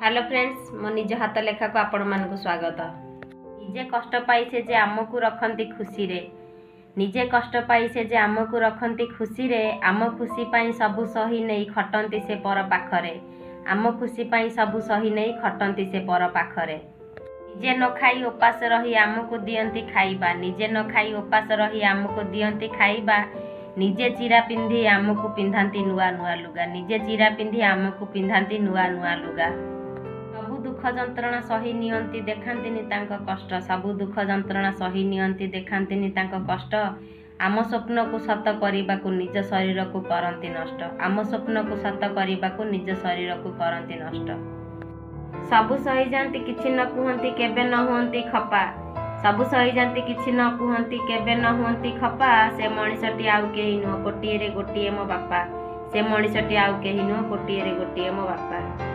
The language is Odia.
ହ୍ୟାଲୋ ଫ୍ରେଣ୍ଡସ୍, ମୋ ନିଜ ହାତ ଲେଖାକୁ ଆପଣମାନଙ୍କୁ ସ୍ୱାଗତ। ନିଜେ କଷ୍ଟ ପାଇ ସେ ଯେ ଆମକୁ ରଖନ୍ତି ଖୁସିରେ, ନିଜେ କଷ୍ଟ ପାଇ ସେ ଯେ ଆମକୁ ରଖନ୍ତି ଖୁସିରେ, ଆମ ଖୁସି ପାଇଁ ସବୁ ସହି ନେଇ ଖଟନ୍ତି ସେ ପର ପାଖରେ, ଆମ ଖୁସି ପାଇଁ ସବୁ ସହି ନେଇ ଖଟନ୍ତି ସେ ପର ପାଖରେ। ନିଜେ ନ ଖାଇ ଉପାସ ରହି ଆମକୁ ଦିଅନ୍ତି ଖାଇବା, ନିଜେ ନ ଖାଇ ଉପାସ ରହି ଆମକୁ ଦିଅନ୍ତି ଖାଇବା, ନିଜେ ଚିରା ପିନ୍ଧି ଆମକୁ ପିନ୍ଧାନ୍ତି ନୂଆ ନୂଆ ଲୁଗା, ନିଜେ ଚିରା ପିନ୍ଧି ଆମକୁ ପିନ୍ଧାନ୍ତି ନୂଆ ନୂଆ ଲୁଗା। ସବୁ ଦୁଃଖ ଯନ୍ତ୍ରଣା ସହି ନିଅନ୍ତି, ଦେଖାନ୍ତିନି ତାଙ୍କ କଷ୍ଟ, ସବୁ ଦୁଃଖ ଯନ୍ତ୍ରଣା ସହି ନିଅନ୍ତି, ଦେଖାନ୍ତିନି ତାଙ୍କ କଷ୍ଟ, ଆମ ସ୍ୱପ୍ନକୁ ସତ କରିବାକୁ ନିଜ ଶରୀରକୁ କରନ୍ତି ନଷ୍ଟ, ଆମ ସ୍ୱପ୍ନକୁ ସତ କରିବାକୁ ନିଜ ଶରୀରକୁ କରନ୍ତି ନଷ୍ଟ। ସବୁ ସହିଯାଆନ୍ତି, କିଛି ନ କୁହନ୍ତି, କେବେ ନ ହୁଅନ୍ତି ଖପା, ସବୁ ସହିଯାଆନ୍ତି, କିଛି ନ କୁହନ୍ତି, କେବେ ନ ହୁଅନ୍ତି ଖପା, ସେ ମଣିଷଟି ଆଉ କେହି ନୁହଁ, କୋଟିଏରେ ଗୋଟିଏ ମୋ ବାପା, ସେ ମଣିଷଟି ଆଉ କେହି ନୁହଁ, କୋଟିଏରେ ଗୋଟିଏ ମୋ ବାପା।